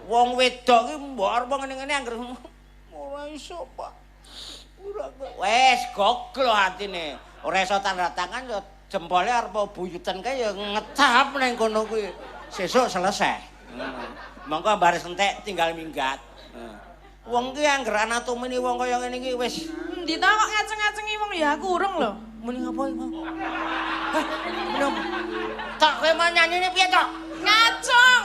Wong wedok ki mbok arep ngene-ngene anggere ora iso, Pak. Ora wes goglo atine. Ora iso tanda tangan ya jempole arep buyuten kae ya ngecap ning kono kuwi. Sesuk selesai. Monggo baris entek tinggal minggat. Wong ki anggere anatomine wong kaya ngene iki wis Endi ta kok ngaceng-ngacengi wong ya aku urung lho. Muni ngapa iki? Hah, muni apa? Tok kowe mau nyanyine piye tok? Ngacung.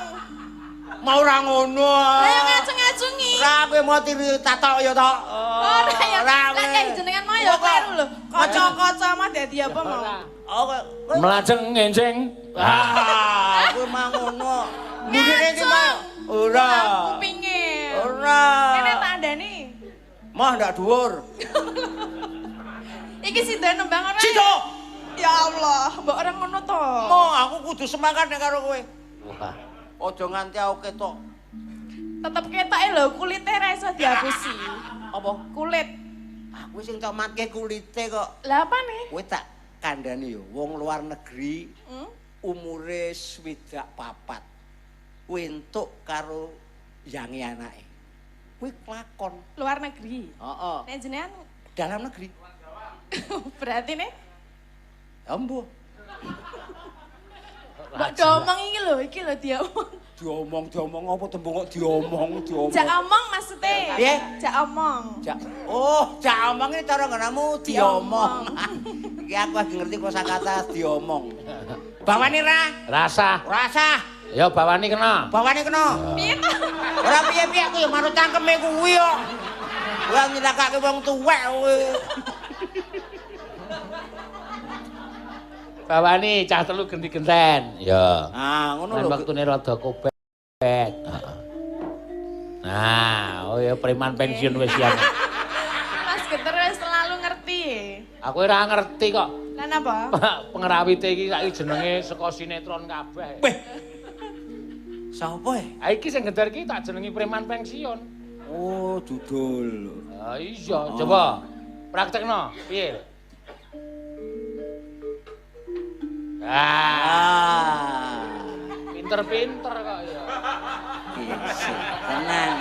Mau ora ngono. Lah ya ngacung-ngacungi. Ora kowe mau tiru tatok ya tok. Ora ya. Ora Lah kayak jenengan mau ya kleru lho. Kaca-kaca mah dadi apa mau? Oh, kowe Mlajeng ngenceng. Ah, kowe mau ngono. Murine iki mau ora. Kupinge. Ora. Kene tak andani. Mah ndak dhuwur. Iki sido nembang ora? Sido. Ya Allah, mbok ora ngono to. Mo, aku kudu semangat nek karo kowe. Wah. Aja nganti aku ketok. Tetep ketoke lho, kulite ra iso dihapusi. Apa? Kulit. Aku sing tok matke kulite kok. Lah apa nih? Kowe tak kandhani yo, wong luar negeri umure 64. Kuwi entuk karo yange anake. Kuwi kelakon. Luar negeri. Heeh. Nek jenengan dalam negeri. Berarti nih? Ya mbuh. Mbok diomong iki lho diomong. Diomong-diomong apa tembung kok diomong, diomong. Jak omong maksudnya. Piye? Jak omong. Jak. Oh, jak omong iki cara nggenamu diomong. Iki aku lagi ngerti kosakata diomong. Bawane ra? Rasah. Rasah. Ya bawane kena. Bawane kena. Piye to? Ora piye-piye aku ya manut cangkeme kuwi kok. Kuwi nyilakake wong tuwek kuwi. Bawani cah telu genti-genten. Ya. Ah, ngono lho. Wektune rada kobek. Heeh. Nah, oh ya preman pensiun wis siap. Mas Geter wis selalu ngerti. Aku ora ngerti kok. Lah napa? Pengrawite iki saiki jenenge saka sinetron kabeh. Weh. Sapa e? Ha iki sing gender iki tak jenengi preman pensiun. Oh, judul. Ha iya, coba praktekno, piye? Ah. Pinter-pinter kok ya. Tenang.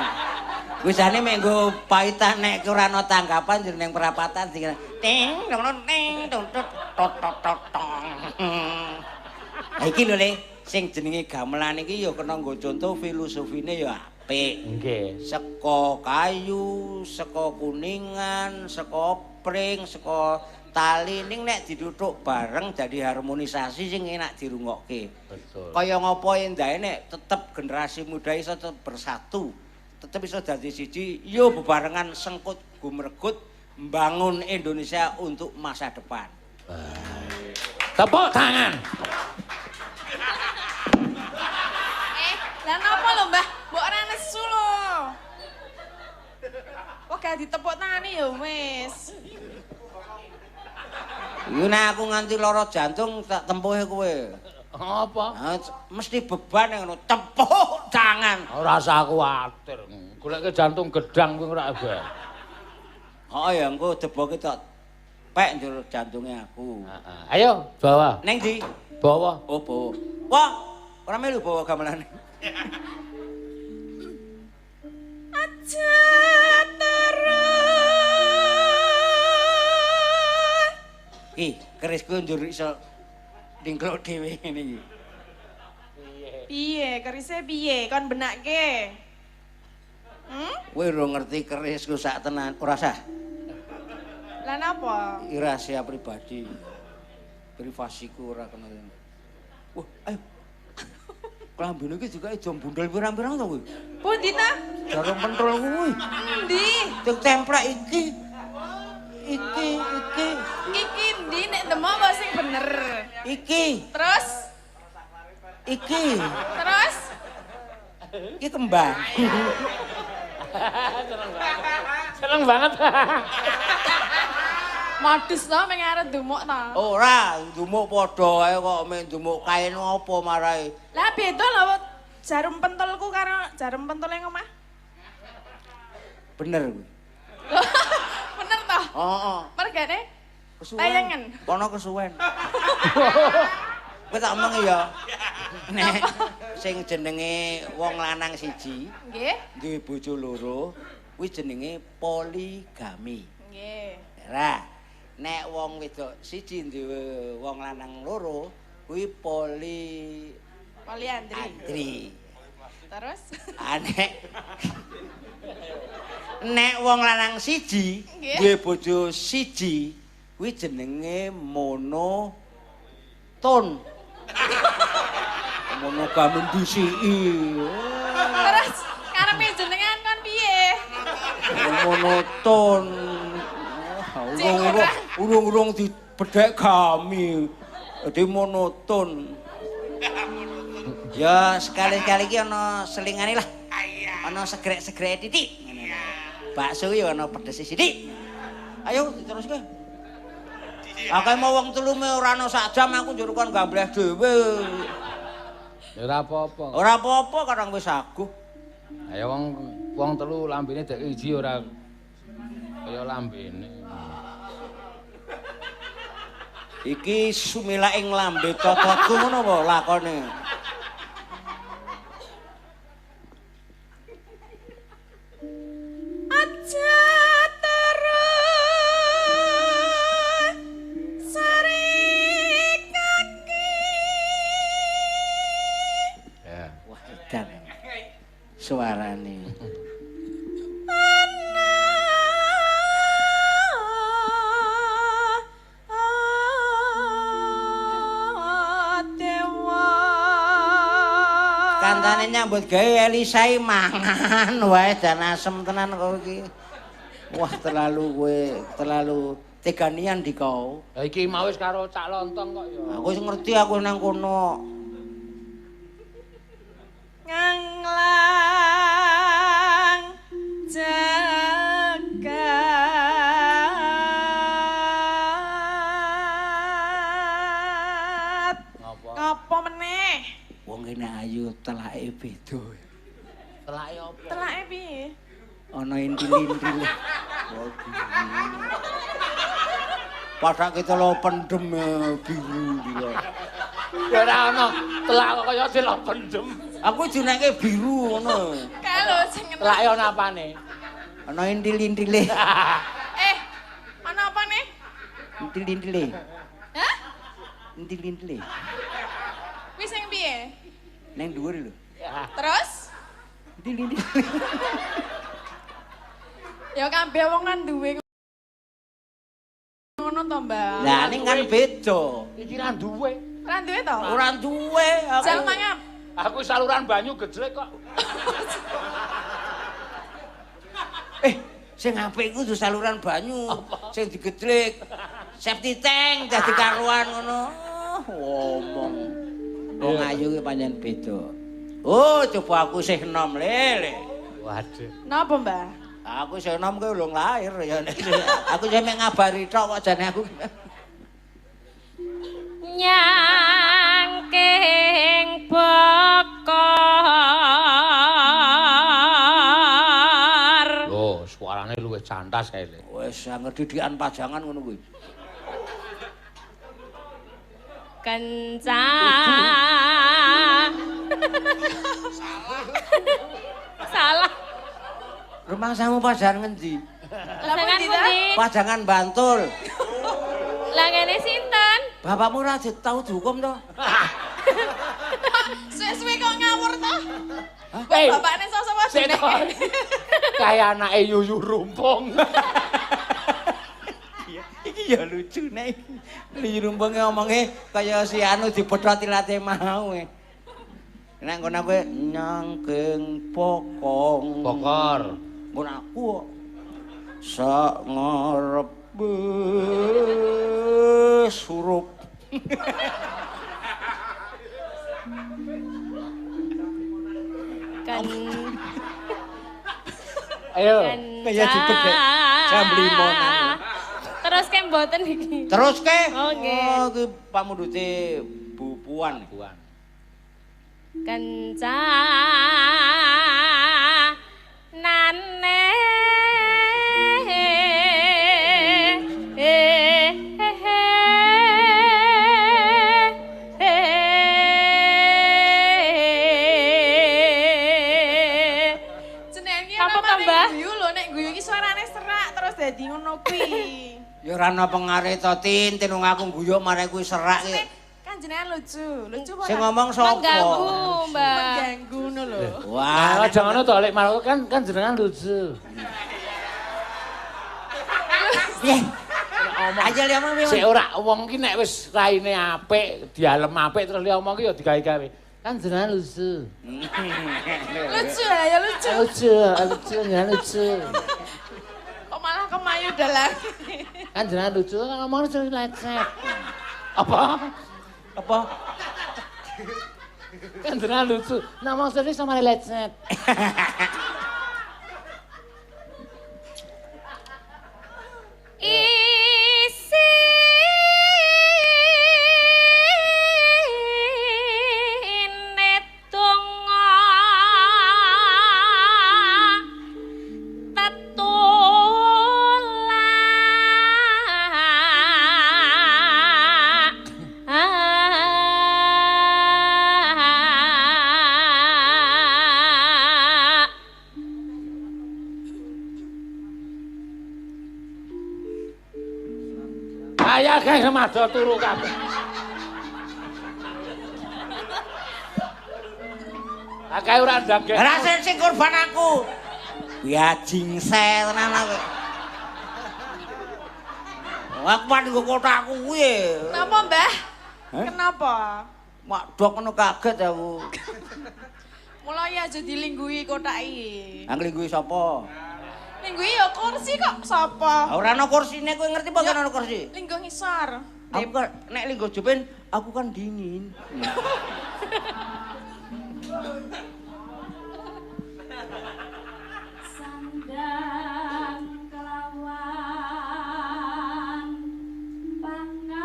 Wis jane mek nggo paitan nek ora ana tanggapan jeneng perapatan dikira ting dong ting dong tot tot tot tong. Ha iki lho Le, sing jenenge gamelan iki ya kena nggo contoh filosofine ya apik. Nggih. Saka kayu, saka kuningan, saka pring, saka tali ning nek dituthuk bareng dadi harmonisasi sing enak dirungokke. Betul. Kaya ngopo endahe nek tetep generasi muda iso tetep bersatu, tetep iso dadi siji, yo bebarengan sengkut gumregut mbangun Indonesia untuk masa depan. Tepuk tangan. Lah napa lho, Mbah? Mbok ora nesu lho. Kok gak ditepuk tangane ya wis. Yo nek aku nganti lara jantung tak tempuhe kowe. Apa? Nah, mesti beban ngono, tepuk tangan. Ora usah kuwatir. Goleke jantung gedang kuwi ora ben. Oh ya engko deboke tok pek njur jantunge aku. Heeh. Ayo, bawa. Neng ndi? Bawa. Oh, bawa. Wah, ora melu bawa gamelane. Aja terus. Ki, kerisku njur iso ndingkluk dhewe ngene iki. Piye, kerise piye? Kon benakke. Hmm? Kowe ora ngerti kerisku sak tenan, ora sah. Lah napa? Iki rahasia pribadi. Privasiku ora kena. Wah, ayo. Klambine iki juga jom bundel pirang-pirang to kuwi. Pundi ta? Jarum pentol kuwi. Endi? Sing templek iki. Iki, iki. Iki endi nek demok apa sing bener? Iki. Terus? Iki. Terus? Iki kembang. Seneng banget. Seneng banget. Modus to meng arep ndumuk ta? Ora, ndumuk padha ae kok mek ndumuk kain apa marai. Lah beda lho jarum pentolku karo jarum pentole omah. Bener kuwi. Bener toh? Heeh. Mergane? Kesuwen. Tayangan. Kono kesuwen. Kowe tak omong ya. Nek sing jenenge wong lanang siji, nggih, duwe bojo loro, kuwi jenenge poligami. Nggih. Lah, nek wong wedok siji duwe wong lanang loro, kuwi poliandri. Andri. Terus? Nek wong lanang siji duwe bojo siji, kuwi jenenge monoton. Monogami ndisiki. Terus karepe jenengan kon piye? Monoton. Urung-urung dibedhek gami. Dadi monoton. Ya sekali-kali iki ana selingane lah. Ana segrek-segreke titik. Bakso ya ana pedese sithik. Ayo diteruske. Aku mau wong telu me ora ana sak jam aku njur kon gambleh dhewe. Ya ora apa-apa. Ora apa-apa karang wis aguh. Ayo wong telu lambene dek iji ora kaya lambene. Iki sumilak ing lambe cocotku ngono apa lakone? Aja terus sari kaki. Ya. Wah, edan suarane. Kantane nyambut gawe Elisa mangan wae dan asem tenan kowe iki. Wah, terlalu kowe, terlalu teganian di kau. Lah iki mau wis karo Cak Lontong kok ya. Aku wis ngerti aku nang kono. Nganglang jagat. Ngapa? Ngapa meneh? Wong kene ayu telake beda. Telake apa? Telake piye? Ana intil-intile. Padha kita lo pendem biru iki. Ya ora ana telak kok kaya delok pendem. Aku jenenge biru ngono. Kae lho sing telake ana apane? Ana intil-intile. Ana apane? Intil-intile. Hah? Intil-intile. Kuwi sing piye? Neng dhuwur lho. Terus? Ndi. Ya kabeh wong kan duwe ngono to, Mbak. Lah ning kan beda. Iki ra duwe. Ora duwe to? Ora duwe aku. Jal mangap. Aku saluran banyu gejlek kok. Sing apik iku saluran banyu, sing digedlek. Safety tank dadi karuan ngono. Ngomong. Wong ayu ki pancen beda. Oh, coba aku sih enom lele. Waduh. Napa, Mbah? Aku sih enom kuwi urung lahir ya. Aku sih mek ngabari tok kok jane aku. Nyangking bokor. Lho, suarane luwih cantas kae le. Wis anggere didikan pajangan ngono kuwi. Kenca. Salah. Rumangsamu pajangan ngendi? Lah pundi ta? Pajangan Bantul. Lah ngene sinten? Bapakmu ora tau dihukum to? Suwe-suwe kok ngawur to? Hei. Bapakne sapa-sapa jenenge? Kayak anake Yuyu Rumpung. Iki ya lucu nek. Yuyu Rumpung omonge kaya si anu dipethot ilate mau. Nek ngono kowe nyangking pokong. Bokor. Ngono aku kok. Sak ngarepe surup. Kan ayo kaya dipedhek jam 5. Terus ke mboten iki. Terus ke? Oh nggih. Oh iki pamundhute Bu Puan. Puan. Kencanane Jenenge Apa to, Mbah? Guyu lho, nek guyu iki suarane serak terus dadi ngono kuwi. Ya ora ana pengare to Tin, tin wong aku guyu marek kuwi serak iki. Kan jenengan lucu, lucu apa? Sing ngomong sapa? Mengganggu, Mbak. Mengganggu ngono lho. Wah, aja ngono to lek malah kan kan jenengan lucu. Piye? Aja li omong piye? Sik ora wong ki nek wis raine apik, dialem apik terus li omong ki ya digawe-gawe. Kan jenengan lucu. Lucu ya, lucu. Lucu, lucu, jenengan lucu. Kok malah kemayu dalang. Kan jenengan lucu, kan ngomong lucu lecet. Apa? Apa? Kan jenengan lucu. Ngomong serius sama lecet. Isine donga tetulak Ayah kae semado turu kabeh. Akeh ora ndangge. Ora sing korban aku. Biajingse tenan aku. Aku pan nggo kotakku kuwi. Kenapa, Mbah? Kenapa? Mak dok ngono kaget aku. Mulai aja dilingguhi kotak iki. Ang lingguhi sapa? Lingguhi ya kursi kok sapa? Ora ana kursine kowe ngerti apa ora ana kursi? Lingguh ngisor. Aku kan nek lingguh jepin aku kan dingin. Sandang kelawan pangan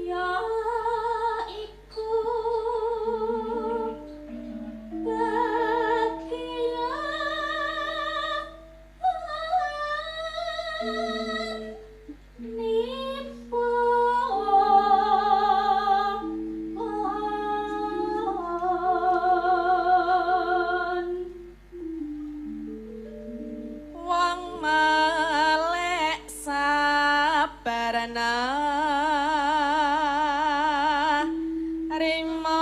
ya Rima.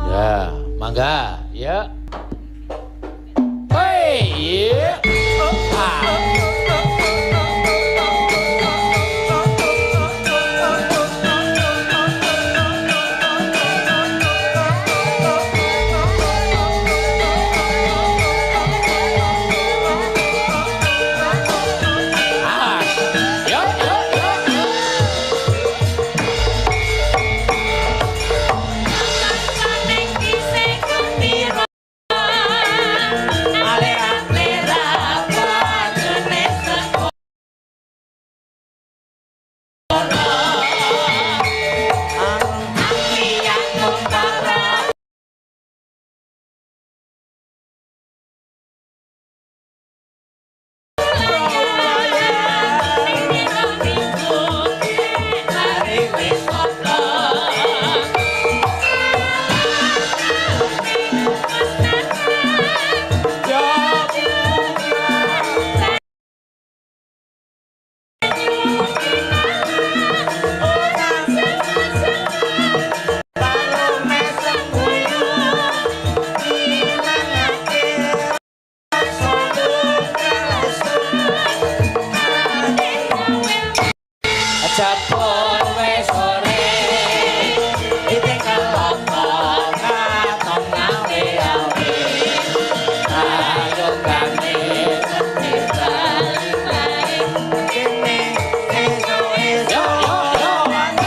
Ya, mangga, ya. Hei, ya. Ah. Ah. Yo, yo, yo, yo. Jabul wis sore iki kelapa katon awe-awe ayo kane Kene esuk-esuk. Yo yo yo.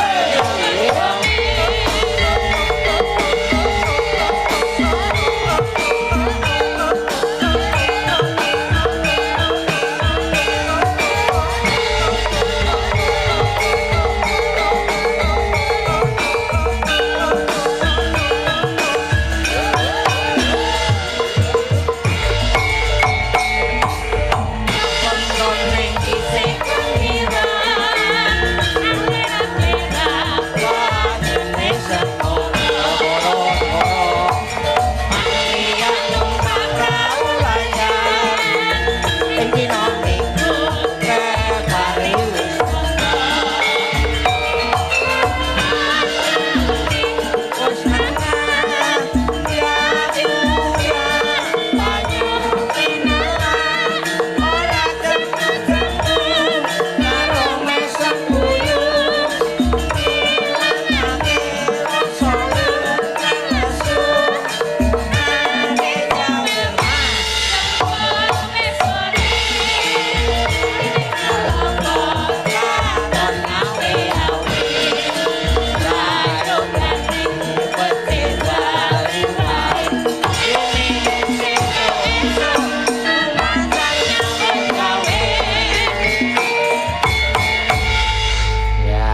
Ya,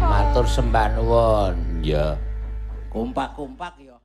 matur sembah nuwun. Ya. Kompak-kompak ya.